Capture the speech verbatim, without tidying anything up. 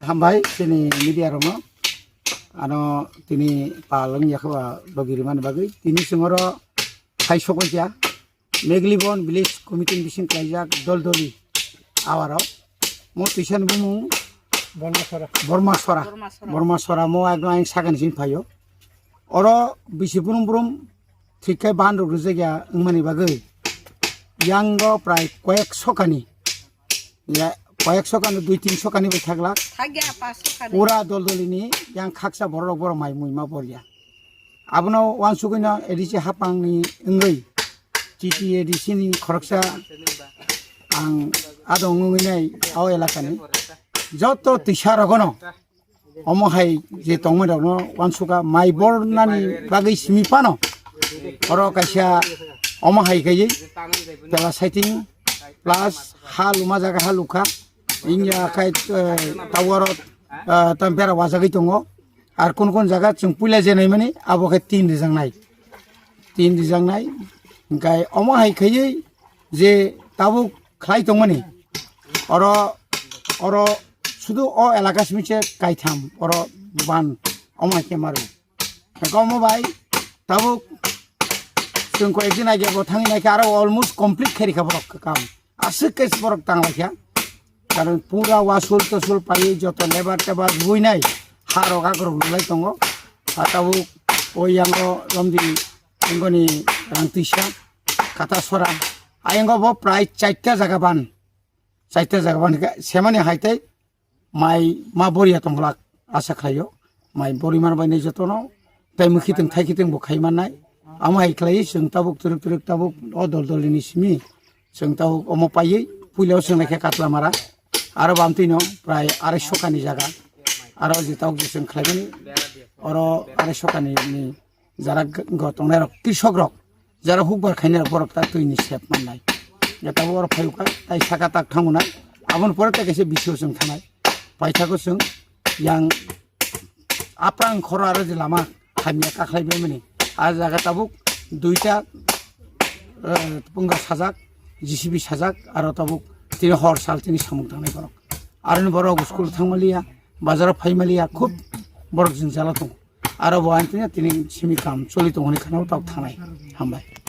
Hambai chini media rokno. Ano tini pal wngya khe ba logi rimani bagwi tini chwng oro hai sokoi kha. Meglibon village committee ni bising klaijak dol doli awaro. Mo twisa ni bumung Bormasora. Bormasora. Bormasora. Bormasora mo ekdom ayang sakani sini phaio. Oro bisi brum brum thik khe ban rok rijak ya wngmani bagwi. Yango prai koyek sokani. Ya, koyek sokani, dui tin sokani bai thaglak. Thagya pas sokani. Pura dol dolini yang khaksa borok rok borok mai mui ma borya. Abono wansugwino A D C hapangni wngwi T T A D C ni khoroksa ang adong wngwi nai o elakani joto twisa rogono omo hai je tongmani rokno wansukha mai bornani bagwi simi phano oro kaisa omo hai khaiwi pela saiting plus ha luma jaga ha lukha wngya khai tower tam bera wajagwi tongo. Ar kun kun jaga chwng puila je naimani abo khe tin rijak nai, tin rijak nai. Hingkai omo hai khaiwi je tabuk khlai tongmani oro, oro sudu o elaka simi se kaitham oro ban omo hai khe maru. Hingkai omo bai tabuk chwng koi ekdin age bo thangwi naikhe aro almost complete khe rikha borok kam. Aswk khe borok tanglaikha. Karon pura wasul tosul paiwi joto lebar tebar buinai ha rok akorok lulai tongo. Ha tabuk o yango romdi wngoni rang twisa kata sora. Ayongo bo prai chaita jaga ban. Chaita jaga ban khe semani hai tei mai ma boriya tongglak asa khlaio. Mai bori man bai nai jotono tei mwkhitwng thaikitwng bo khai mannai. Amo hai khlaiwi chwng tabuk twrwk twrwk tabuk o dol dolini simi chwng tabuk omo paiwi puila o chwng naikhe Katlamara. Aro bamtwino prai arai sokani jaga. Aro je tabuk je chwng khlaimani oro arai sokani ni jara go tongnai rok, krisok rok, jara hukbar khainai rok, borok ta twi ni sep mannai. Jeta bo oro phai kha, tai saka tak thango nai. Aboni pore ta kaisa bisio chwng thanai. Paithakgo chwng yang aprang khoro aro je lama hamya kakhlai bai mani. A jaga tabuk duita, eh, punga sajak, J C B sajak, aro tabuk tini hor sal tini samung tangnai borok. Aroni borok school thangmaliya, bazaro phaimaliya, khub borok jwngjalo tongo. Aro bo ani tini simi kam choli tongoni khana tabuk thanai. Hambai.